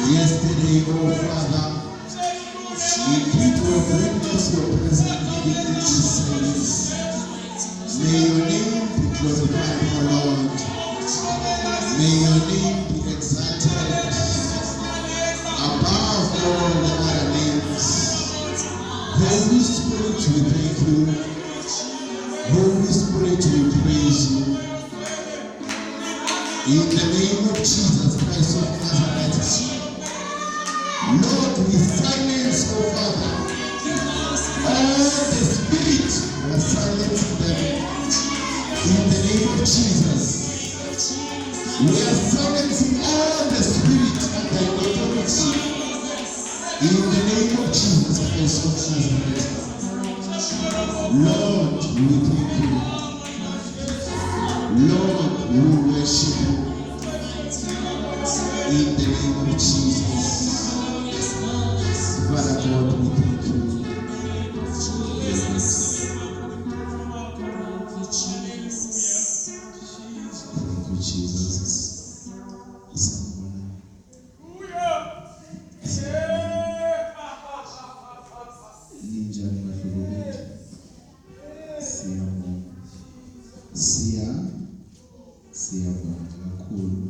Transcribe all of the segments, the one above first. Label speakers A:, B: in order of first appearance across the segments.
A: Yesterday, oh Father, we did your witness your presence even in this service. May your name be glorified, O Lord. May your name be exalted above all the other names. Holy Spirit, we thank you. Holy Spirit, we praise you. In the name of Jesus Christ of Nazareth. Lord, we silence, oh Father, all the spirits, we are silencing them. In the name of Jesus. We are silencing all the spirits under your authority. In the name of Jesus Christ of Nazareth. Lord, we thank you. Lord, we worship you. In the name of Jesus. Father God, we thank you. Thank you, Jesus. Sanibona. Ninjani bahlobo bethu? Siyabonga. Siyabonga kakhulu.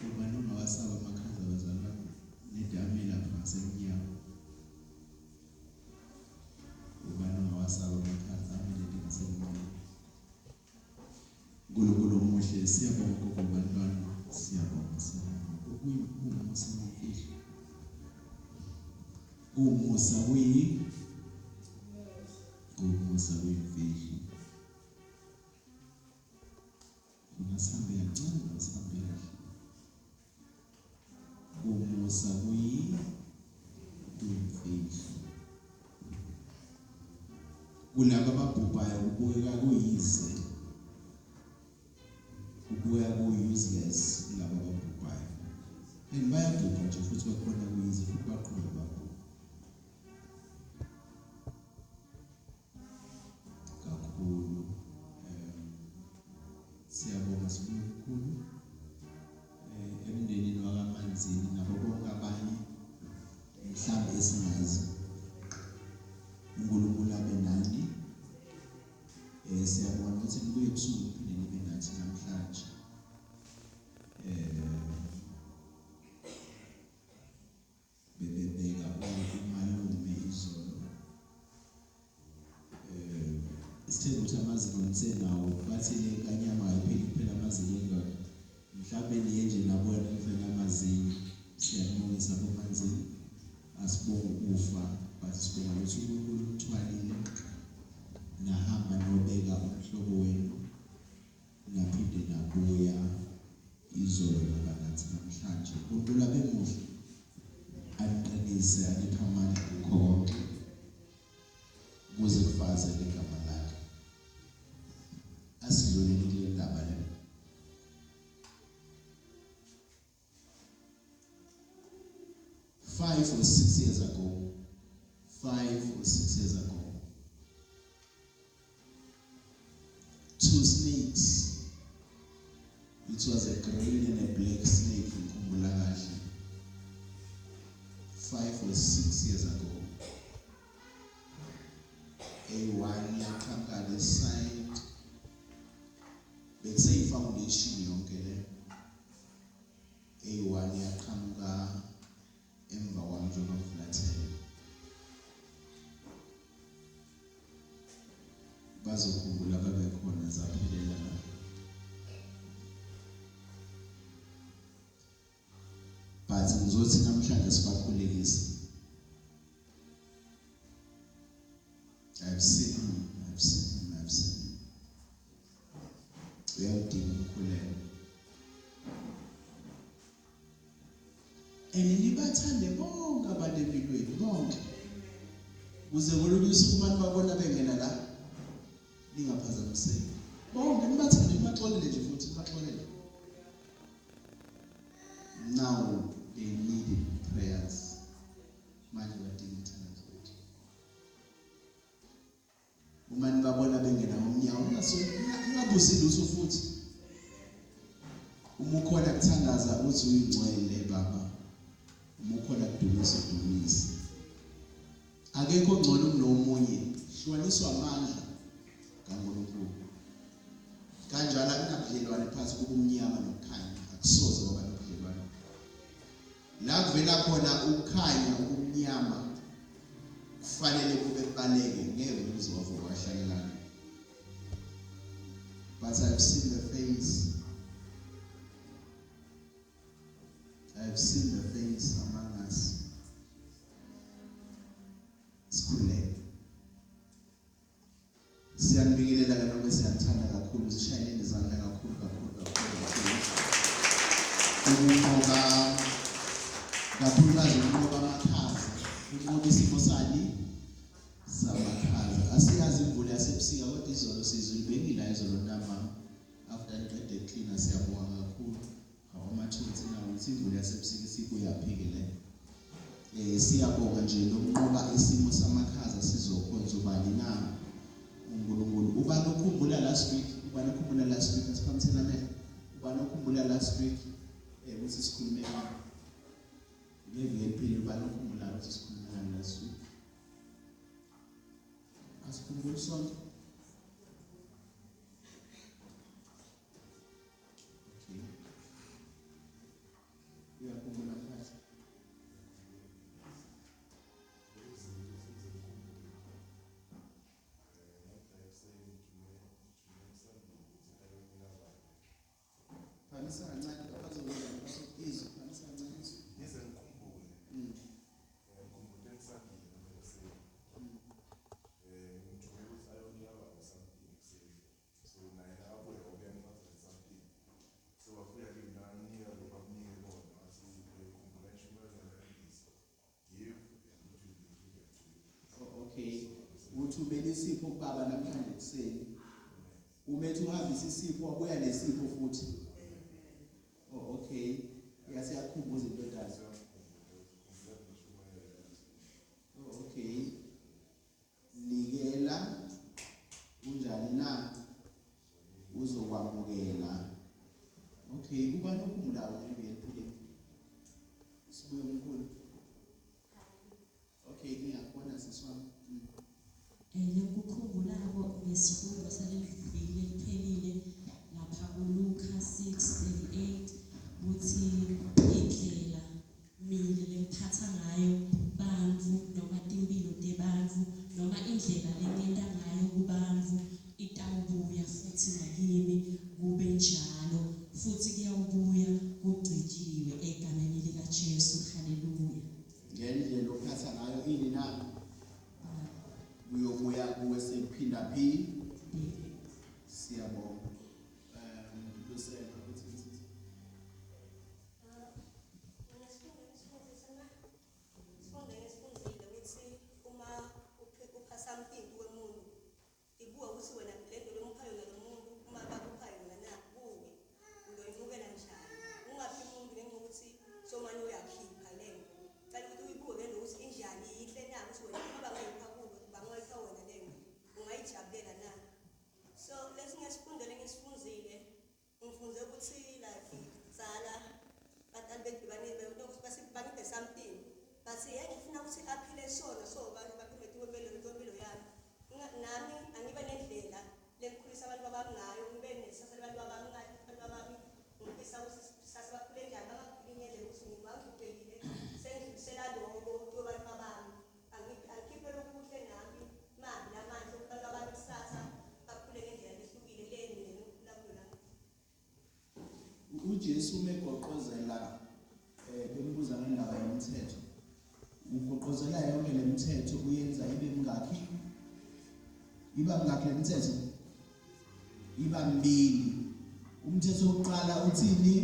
A: Uma nongawasaba amakhaza bazalwane nedame lapha ngasemnyango. Uma nongawasaba amakhaza amele ngasemnyango. uNkulunkulu omuhle, siyabonga gogo bantwana, siyabonga, siyabonga. Kuwumusa wemfihlo. Kuwumusa kuyi kuwumusa kuyimfihlo. Funa sihambe kancane, sihambe kahle. Kuwumusa kuyimfihlo. Kulabo ababhubhayo kubukeka kuyize. Kubukeka ku-useless kulabo ababhubhayo. And bayabhubha nje futhi bakhona kuyize futhi baqhubeka babhubha. Kakhulu. Siyabonga sibonga kakhulu. Emndenini wakaManzini nabo bonke abanye mhlawumbe esingazi. uNkulunkulu abe nani. Siyabonga ukuthi nibuye ebusuku niphinde nibe nathi namhlanje. Bebebeka umalume izolo. Sithemba ukuthi amazinyo nisenawo, bathi le kanyama ayipheli kuphela amazinyo endoda. Mhlawumbe niye nje nabona kuphela amazinyo. Siyabongisa boManzini. Asibonge ukufa, but sibonga ukuthi uNkulunkulu unithwalile. Nahamba nobeka umhlobo wenu. Naphinde nabuya izolo naba nathi namhlanje. uNkulunkulu abe muhle. Aniqinise, aniphe amandla kukho konke. Kuze kufazele igama lakhe. Asidluleni kule ndaba le. 5 or 6 years ago, 5 or 6 years ago, two snakes. It was a green and a black snake, ngikhumbula kahle. 5 or 6 years ago. A1 yaqhamuka this side. Bekuseyi foundation yonke le. A1 yaqhamuka emva kwami njengoba ngifulathele. Bazokhumbula babekhona zaphelela la. But ngizothi namhlanje sibakhulekise. I've seen him, I've seen him, I've seen him. Uyawudinga umkhuleko. And nibathande bonke abantu empilweni bonke. Kuze ngolunye usuku uma nibabona bengena la ningaphazamiseki. Bonke nibathande, nibaxolele nje futhi nibaxolele. Now they need prayers. Manje badinga imithandazo yethu. Uma nibabona bengena ngomnyango ningabuzi lutho futhi. Uma ukhona kuthandaza uthi uyingcwele baba. Uma ukhona kudumisa udumise. Akekho ongcono kunomunye. Hlukaniswa amandla kaNkulunkulu. Kanjalo akunabudlelwane phakathi kobumnyama nokukhanya, akusoze kwaba nobudlelwane. La kuvela khona ukukhanya ubumnyama kufanele kube kubaleke ngeke kuze wavuka wahlalelana. But I've seen the face. I've seen the face among us. Sikhuleke. Siyanibingelela ke nonke siyanithanda kakhulu sishayeleni izandla kakhulu kakhulu kakhulu kakhulu. Ukunqoba kakhulukazi ukunqoba amakhaza, ukunqoba isimo sani samakhaza. Asiyazi imvula yasebusika kodwa izolo sizwe libekile izolo ntambama after niqede cleaner siyabonga kakhulu. Hawu amathunzi nawo uthi imvula yasebusika isibuyaphi-ke le eh siyabonga nje lokunqoba isimo samakhaza sizokhonza ubani na uNkulunkulu ubani okhumbula last week ubani okhumbula last week asiphamiseni amehlo ubani okhumbula last week eh ukuthi sikhulume ngeviki eliphile ubani okhumbula ukuthi sikhulume ngani last week asikhumbuli sonke Uyakhumbula mfana? Phamisa kancane abazokwenza izwi, phamisa kancane izwi.
B: Ngize ngikhumbule. Ngikhumbule ngisandile noma ekuseni. Ngithume ukuthi ayonika baba something ekuseni. So naye nakabuya wabuya ngiphathele something. So wafika kimi nakamnika lokhu akunike kona wathi khumbula intshumayelo yabefundisi. Give and it will be given to you.
A: Oh, okay. Uthumele isipho kubaba namhlanje ekuseni. Umethi uhambisa isipho wabuya nesipho futhi. Oh, okay. Yasiyakhumbuza indodana. Oh, okay. Nikela unjani na uzokwamukela. Okay, ubani okhumbulayo ngeviki eliphilile? Sibuye umkhulu. Okay, ngiyakubona sisi wami.
C: Lengikukhumbulako ngesifundo saleli viki leliphelile lapha kuLuka 6:38 kutsi indlela mine lengiphatsa ngayo bantfu noma timphilo tebantfu noma indlela lengenta ngayo kubantfu itawubuya futsi nakimi kube njalo futsi kuyawubuya kugcitjiwe egameni likaJesu haleluya.
A: Ngendlela ophatha ngayo ini na kuyobuya kuwe sekuphinda phi siyabonga Luselo ukuthi
D: Sifunde ngesifundile ukuthi uma upha something kuwe muntu ibuka ukuthi wena le nto lomupha yona lo muntu uma bakupha yona na kuwe uyoyimukela njani ungaphi umuntu ngenxa yokuthi somane uyakhipha le nto cela ukuthi uyibuke le nto ukuthi injani yinhle na ukuthi wena uma bangayipha kuwe bangayipha wena le nto ungayijabulela na so lesinye isifundo lengisifunzile ngifunze ukuthi like tsala batali bethu baniphe something but ye ngifuna ukuthi aphile sona so baphume impilo yami nami angibe nendlela lengikhulisa abantu babami ngayo ngibe nesasa labantu babami abantu babami ngifisa ukuthi sasa bakhule njani bangakhuli ngendlela ukuthi ngibangihluphekile sengidlulisela lokho kubantu babami angikhiphe lokuhle nami mali lamandla abantu babami kusasa bakhule ngendlela lehlukile le mina engikhula kuyo nami.
A: UJesu uma egoqozela bembuza ngendaba yomthetho ugoqozela yonke le mithetho uyenza ibe mingakhi iba mingakhi le mithetho iba mibili umthetho wokuqala uthini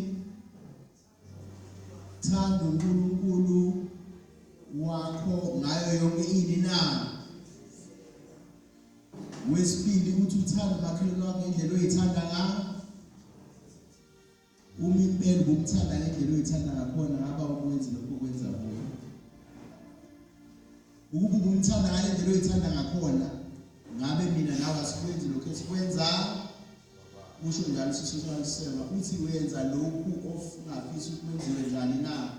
A: thanda uNkulunkulu wakho ngayo yonke ini na wesibili uthi uthanda umakhelwane wakho ngendlela oyithanda ngayo Uma impela ubumthanda ngendlela oyithanda ngakhona ngaba ukwenzi lokho okwenza kuye. Ukuba ubumthanda ngale ndlela oyithanda ngakhona ngabe mina nawe asikwenzi lokho esikwenza. Usho njalo sisosalisema uthi uyenza lokhu ofungafisa ukuthi kwenziwe njani na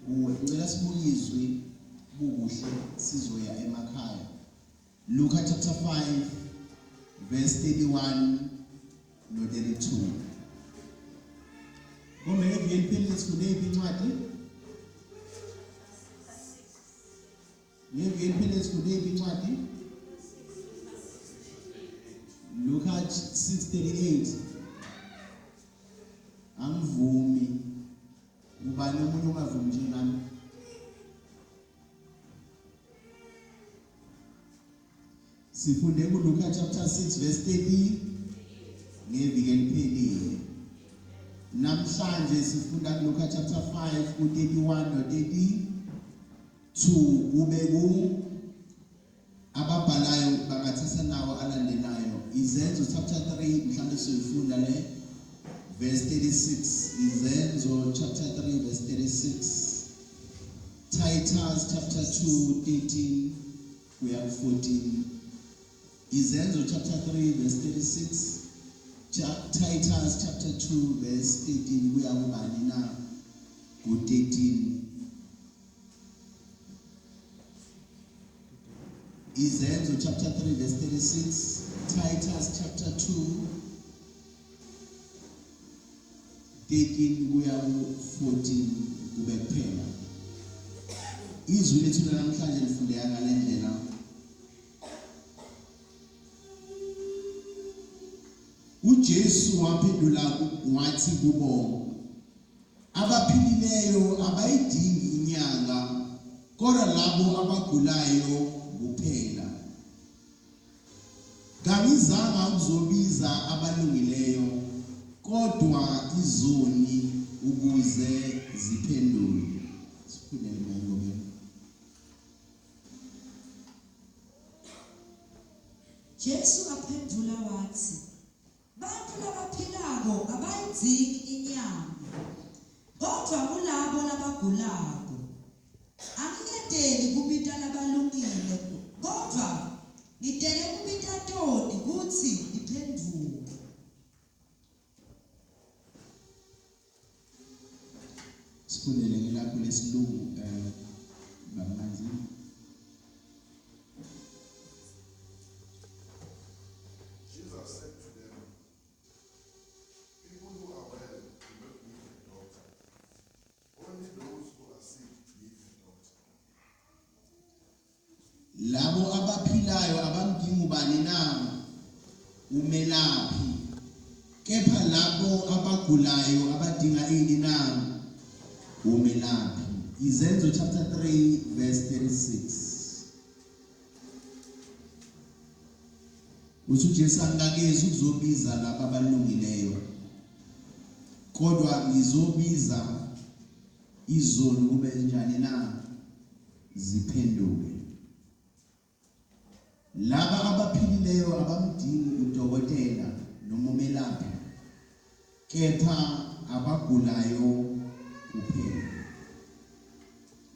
A: kuwe. Ngicela sibuke izwi bukuhle sizoya emakhaya. Luka chapter 5 verse 31 no 32. Kumbe ngeviki eliphelile sifunde iphi incwadi? Ngeviki eliphelile sifunde iphi incwadi? Luka 6:38. Angivumi. Ubani omunye ongavumi njengami? Sifunde kuLuka chapter 6 verse 30 ngeviki eliphelile. Namhlanje sifunda kuLuka chapter 5 ku-31 no-32 kube ku ababhalayo bangathatha nawo alandelayo. Izenzo chapter 3 mhlawumbe sizoyifunda le verse 36. Izenzo chapter 3 verse 36. Titus chapter 2 13 kuya ku 14. Izenzo chapter 3 verse 36. Titus chapter 2 verse 13 kuya kubani na ku 13. Izenzo chapter 3 verse 36, Titus chapter 2 13 kuya ku 14 kube kuphela. Izwi lethu namhlanje lifundeka ngale ndlela. UJesu waphendula wathi kubo, abaphilileyo abayidingi inyanga, kodwa labo abagulayo kuphela. Kangizanga ukuzobiza abalungileyo, kodwa izoni ukuze ziphenduke. Sifundele mayingomeni.
C: Jesu aphendula wathi, Bantu labaphilako abayidzingi inyama, kodvwa kulabo labagulako. Angiketeli kubita labalungile, kodvwa ngitele kubita toni kutsi tiphendvuke.
A: Sifundele ngelakho lesilungu bamanzi.
B: Jesus said to them, People who are well do not need a doctor. Only those who are sick need a doctor.
A: Labo abaphilayo abamdingi ubani na? Umelaphi. Kepha labo abagulayo abadinga ini na? Umelaphi. Izenzo chapter 3 verse 36. Uthi uJesu angikakezi ukuzobiza laba abalungileyo, kodwa ngizobiza izoni kube njani na? Ziphenduke. Laba abaphilileyo abamdingi udokotela noma umelaphi, kepha abagulayo kuphela.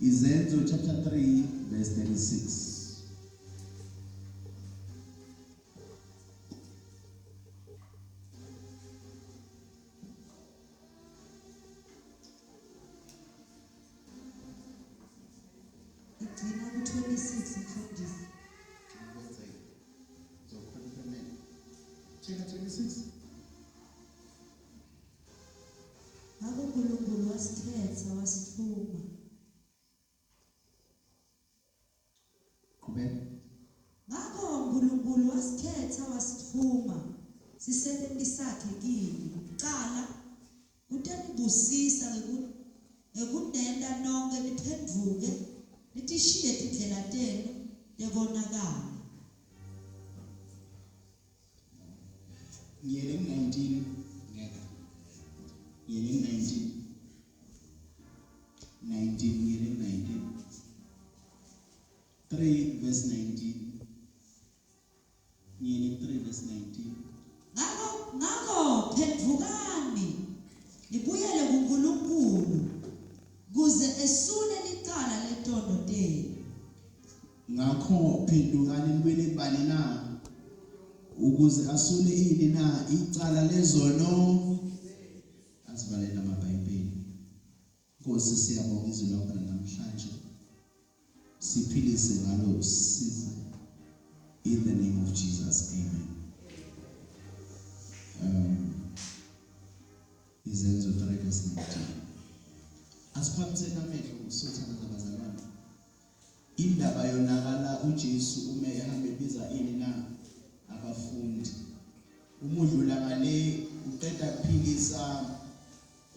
A: Izenzo chapter 3 verse 36.
C: Igcina ku-26 mfundisi.
A: Check 26.
C: Ngakho uNkulunkulu wasikhetha wasithuma.
A: Qhubeka.
C: Ngakho uNkulunkulu wasikhetha wasithuma sisebenti sakhe kini kuqala kutanibusisa ngekunenta nonke niphendvuke nitishiye tindlela tenu tekonakala.
A: Ngiyele ku-19 ngeke. Ngiyele ku-19. 19 ngiyele ku-19. 3 verse 19. Ngiyele ku-3 verse 19.
C: Ngakho phendvukani nibuyele kuNkulunkulu kuze esule licala letono tenu.
A: Ngakho phendukani nibuyele kubani na? Ukuze asule ini na? Icala lezono. Asivalele amaBhayibheli. Nkosi, siyabonga izwi lakho namhlanje. Siphilise ngalo, size. In the name of Jesus, amen. Izenzo 3 verse 19. Asiphakamiseni amehlo usothandaza bazalwane. Indaba yonakala uJesu uma ehamba ebiza ini na? Abafundi. Uma udlula ngale uqeda kuphilisa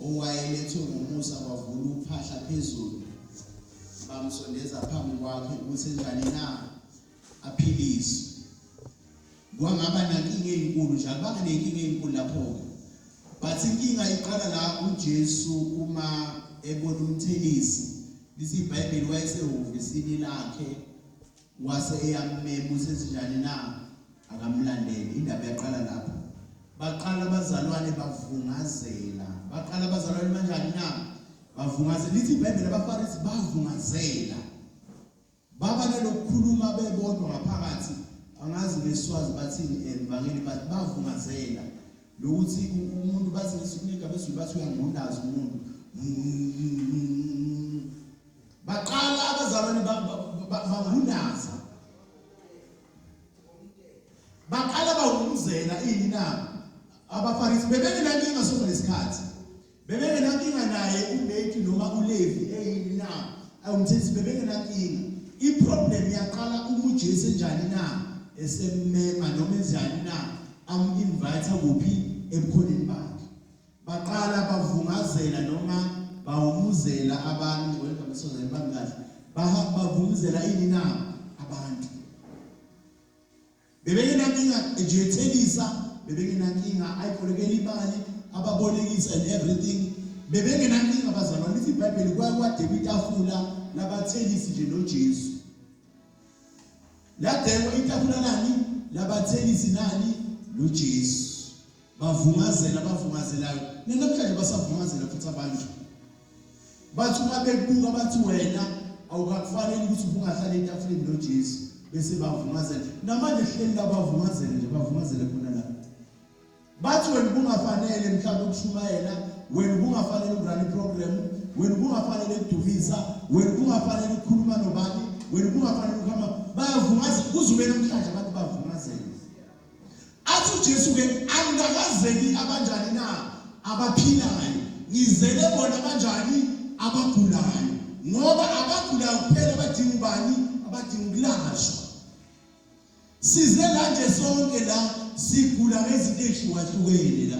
A: owayelethwe ngomusa kwavula uphahla phezulu, bamsondeza phambi kwakhe ukuthi enjani na? Aphiliswe. Kwangaba nankinga ezinkulu nje, akubanga nenkinga ezinkulu lapho-ke. But inkinga iqala la uJesu uma ebona umthelisi, lithi iBhayibheli wayesehhovisini lakhe wase eyammema ukuthi enzenjani na? Akamlandele. Indaba yaqala lapho. Baqala abazalwane bavungazela. Baqala abazalwane banjani na? Bavungazela. Lithi iBhayibheli abaFarisi bavungazela. Baba nalokukhuluma bebodwa ngaphakathi, angazi ngeSwazi bathini emvangeli, but bavungazela lokuthi umuntu bathi ngesigaba esiZulu bathi uyangundaza umuntu. Baqala abazalwane bangundaza. Baqala bawumzela ini na? AbaFarisi bebengenankinga sonke lesikhathi. Bebengenankinga naye uMatthew noma uLevi eyini na? Awumthethisi bebengenankinga. I-problem yaqala uma uJesu enjani na? Esemmema noma enjani na? Am-invite kuphi? Ebukhoneni bakhe. Baqala bavungazela noma bawumuzela abantu, ngicela ngisozela bami kahle. Bavumuzela ini na? Abantu. Bebengenankinga nje ethelisa, bebengenankinga ayibolekela imali, ababolekisa and everything. Bebengenankinga bazalwane, lithi iBhayibheli kwake kwadekwa itafula labathelisi nje noJesu. Ladekwa itafula lani? Labathelisi nani? NoJesu. Bavungazela abavungazelayo. Namhlanje basavungazela futhi abantu. Bathi uma bekubuka bathi wena awukakufanele ukuthi ubungahlala etafuleni noJesu bese bavungazela. Namanje hleli la bavungazela nje bavungazele khona la. Bathi wena ubungafanele mhlawumbe ukushumayela, wena ubungafanele ukurun iprogram, wena ubungafanele ukudumisa, wena ubungafanele ukukhuluma nobani, wena ubungafanele ukuhamba. Bayavungazela kuze ube namhlanje abantu bavungazela. Athi uJesu ke angikakazeli abanjani na abaphilayo, ngizele bona abanjani abagulayo, ngoba abagulayo kuphela abadinga ubani? Abadinga ukulashwa. Size la nje sonke la sigula ngezinto ezihlukahlukene la.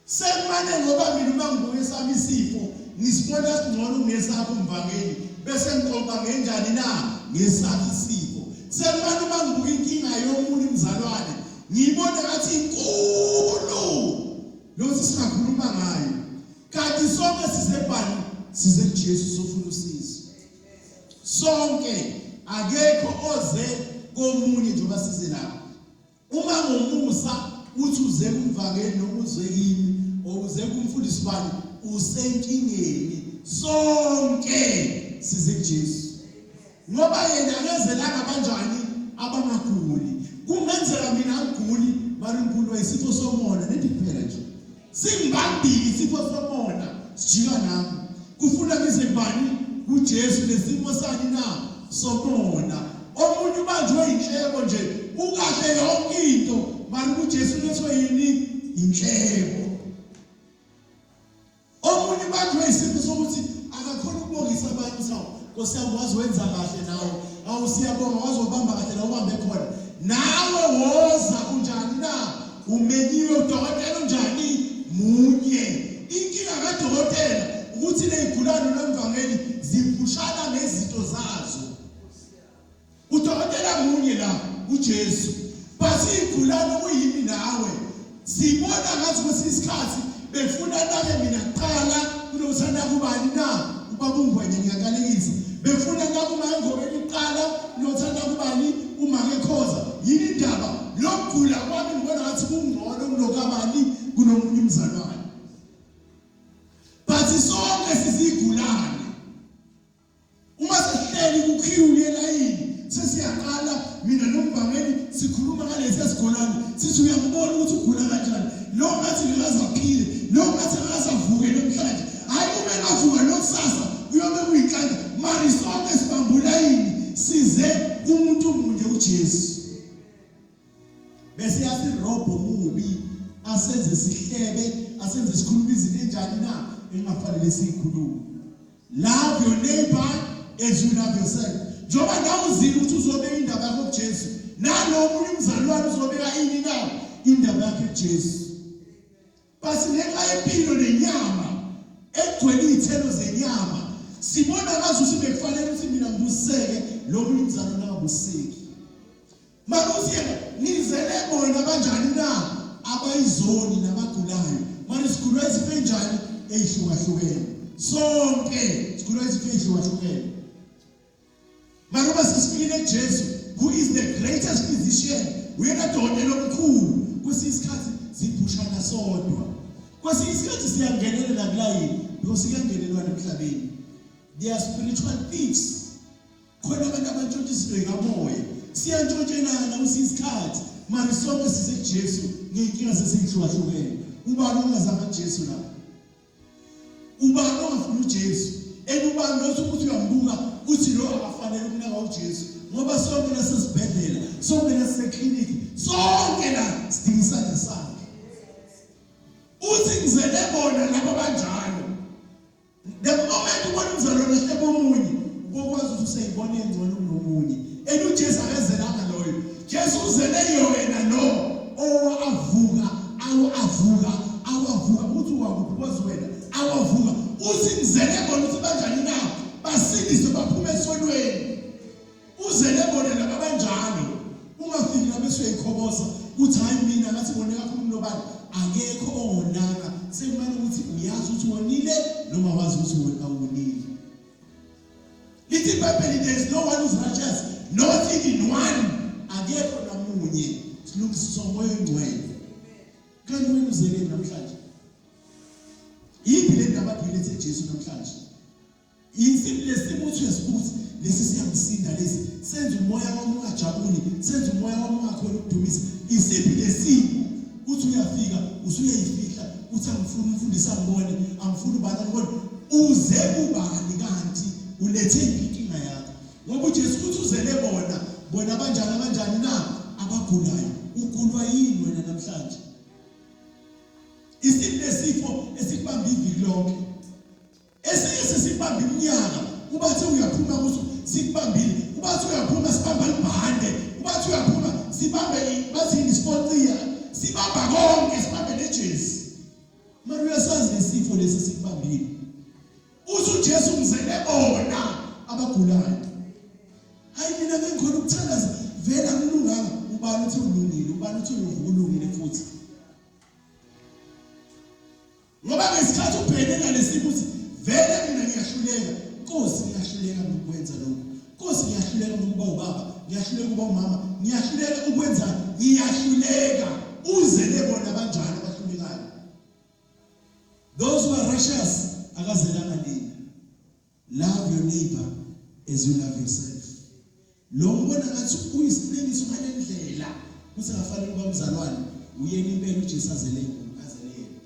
A: Sekumane ngoba mina uma ngibuka esami isifo ngisibona singcono kunesakho mvangeli bese ngixoxa ngenjani na ngesakho isifo. Sekumane uma ngibuka inkinga yomunye umzalwane ngiyibona ngathi inkulu lokuthi singakhuluma ngayo. Kanti sonke sizebani size kuJesu sofuna usizo. Sonke akekho oze komunye njengoba size lapha. Uma ngomusa uthi uze kumvangeli noma uze kimi or uze kumfundisi bani usenkingeni sonke size kuJesu ngoba yena akezelanga kanjani abangaguli kungenzeka mina angiguli mara ngigulwa isifo somona nethi kuphela nje singibambile isifo somona sijika nami kufuna ngize kubani kuJesu nesimo sani na somona omunye ubanjwe inhlebo nje ukahle yonke into mara kuJesu ulethwe yini inhlebo Omunye ubanjwe isifo sokuthi akakhona ukubongisa abantu sawo. Nkosi yami waze wenza kahle nawe. Awu siyabonga waze wabamba kahle la ubambe khona. Nawe woza unjani na? Umenyiwe udokotela unjani? Munye. Inkinga kadokotela ukuthi lezigulane nomvangeli ziphushana ngezinto zazo. Udokotela munye la uJesu. But igulane kuyimi nawe. Sibona ngathi kwesinye isikhathi befuna nake mina kuqala kunokuthi anake ubani na ubaba uNgwenya ngiyakalekisa. Befuna nake uMaNgobeni kuqala kunokuthi anake ubani uMake Khoza. Yini indaba? Lokugula kwami ngibona ngathi kungcono kunokabani kunomunye umzalwane. But sonke sizigulane. Uma sesihleli ku-queue yelayini sesiyaqala mina nomvangeli sikhuluma ngalesi esikhona.
E: lesigulane sithi uyambona ukuthi ugula kanjani lo ngathi ngikaze aphile lo ngathi ngikaze avuke namhlanje hhayi uma engavuka lo kusasa kuyobe kuyinhlanhla mari sonke sibambula yini size kumuntu munye uJesu bese yasirobha omubi asenze sihlebe asenze sikhulume izinto enjani na engafanele siyikhulume love your neighbor as you love yourself njengoba nawe uzile ukuthi uzobeka indaba yakho kuJesu nalo omunye umzalwane uzobeka ini na indaba yakhe kuJesu Basi ngenxa yempilo nenyama egcwele iy'thelo zenyama sibona ngazuthi bekufanele ukuthi mina ngibusiseke lo munye umzalwane angabusiseki. Manje uthi yena nizele bona banjani na abayizoni nabagulayo. Manje sigulwa izifo enjani eyihlukahlukene. Sonke sigulwa izifo eyihlukahlukene. Manje uma sesifikile kuJesu who is the greatest physician, uyena dokotela omkhulu, kwesinye isikhathi siphushana sodwa. Kwesinye isikhathi siyangenelela kulayini because kuyangenelwana emhlabeni. They are spiritual thieves. Khona abantu abantshontsha izinto zikamoya. Siyantshontshelana kwesinye isikhathi. Manje sonke size kuJesu ngey'nkinga sesiyihlukahlukene. Ubani ongazanga kuJesu la? Ubani ongafuni uJesu? And ubani lothi ukuthi uyambuka uthi lo akafanele ukunaka uJesu ngoba sonke la sesibhedlela, sonke la siseklinikhi, sonke la sidinga isandla sakhe. Uthi ngizele bona laba banjalo. The moment ubona umzalwane ehleba omunye, ubokwazi ukuthi useyibona engcono kunomunye. And uJesu akezelanga loyo. Jesu uzele yena lo owavuka awavuka awavuka uthi wakuphi kwazi wena awavuka uthi ngizele bona ukuthi banjani na basindiswe baphume esonweni uzele bona laba banjalo ungafiki lapho esuyayikhoboza uthi hayi mina ngathi ngone kakhulu kunobani akekho ongonanga sekumane ukuthi uyazi ukuthi wonile noma wazi ukuthi awonile Lithi iBhayibheli there is no one who's righteous, not even one. Akekho namunye. Silungisiswa ngomoya oyingcwele. Kanti wena uzeleni namhlanje? Yiphi le ndaba adulethe Jesu namhlanje? Insimbi lesimo uthi uyasibuza lesi siyamsinda lesi senza umoya wami ungajabuli senza umoya wami ungakhona ukudumisa isiphi lesimo uthi uyafika usuyayifihla uthi angifuni umfundisi angibone angifuni ubani angibone Uze kubani kanti ulethe iphi inkinga yakho? Ngoba uJesu uthi uzele bona, bona abanjani abanjani na? Abagulayo. Ugulwa yini wena namhlanje? Isiphi lesifo esikubamba iviki lonke? Esinye sesikubamba iminyaka, ubathe uyaphuma kuso sikubambile, ubathe uyaphuma sibamba libhande, ubathe uyaphuma sibambe bathini isifociya, sibamba konke, sibambe nejezi. Mara uyasazi lesifo lesi sikubambile. Uthi uJesu ngizele bona abagulayo. Hayi mina ngikhona ukuthandaza vele akulunganga ubani uthi ulungile ubani uthi uvuka ulungile futhi. Ngoba ngesikhathi ubhekene nalesimo uthi vele mina ngiyahluleka Nkosi ngiyahluleka ngokwenza lokhu. Nkosi ngiyahluleka ukuba ubaba, ngiyahluleka ukuba umama, ngiyahluleka ukwenza, ngiyahluleka. Uzele bona abanjalo abahlulekayo. Those who are righteous akazelanga nina. Love your neighbor as you love yourself. Lo mbona ngathi uyisinengiso ngalendlela kusengafanele ukuba umzalwane uyena impela uJesu azele azele yena.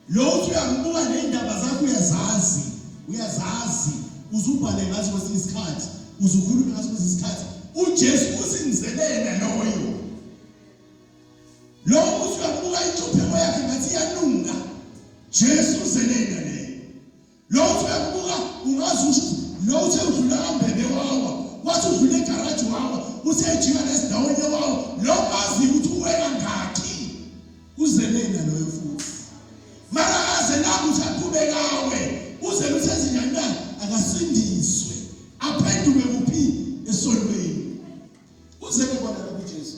E: Lo uthi uyakubuka ney'ndaba zakho uyazazi, uyazazi, uze ubhale ngazo kwesinye isikhathi, uze ukhulume ngazo kwesinye isikhathi. UJesu uzinzele yena loyo. Lo uthi uyakubuka inhlupheko yakhe ngathi iyalunga. Jesu uzele yena leyo. Lo uthi uyakubuka ungazi usho ukuthi lo uthe udlula kambebe wawa, wathi udlula egaraji wawa, uthe ejika nesidawonye wawa, lo mazi ukuthi uwe kangaki. Uzelena loyo futhi. Mara akazelanga ukuthi aqhubeke awe, uzele ukuthi enze njani na? Akasindiswe, aphenduke kuphi? Esonweni. Uzele bona lokhu uJesu.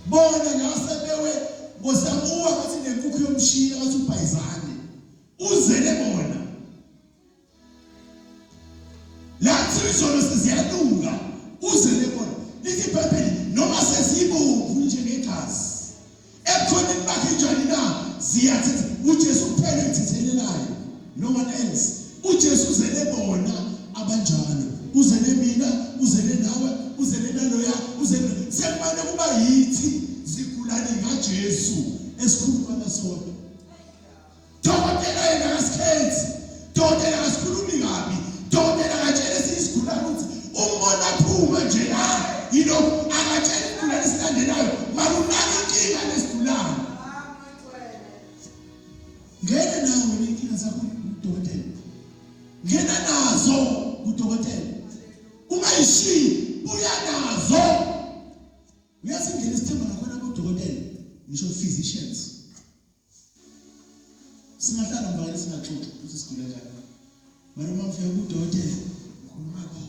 E: Bona nasebewe ngosamuwa ngathi nenkukhu yomshini ngathi ubhayizane. Uzele bona. Lathi izono seziyanuka uzele bona. Lithi iBhayibheli noma sezibomvu njengegazi. Ebukhoneni bakhe njani na? Ziyathetha. UJesu kuphela oyithethelelayo. No one else. UJesu uzele bona abanjalo. Uzele mina, uzele nawe, uzele naloya, uzele. Sekumane kuba yithi zigulane ngaJesu esikhuluma nasodwa. Dokotela yena akasikhethi. Dokotela akasikhulumi kabi. Dokotela akatshele esinye isigulane ukuthi umbona phuma nje la. Yilokhu akatshele isigulane esilandelayo makunaka inkinga lesigulane. Ngena nawe nenkinga zakho kudokotela. Ngena nazo kudokotela. Ungayishiyi, buya nazo. Uyazi indlela esithemba ngakhona abodokotela, ngisho physicians. Singahlala mvakele singaxoxi ukuthi sigula njani. Mara uma ngifika kudokotela, ngikhuluma konke.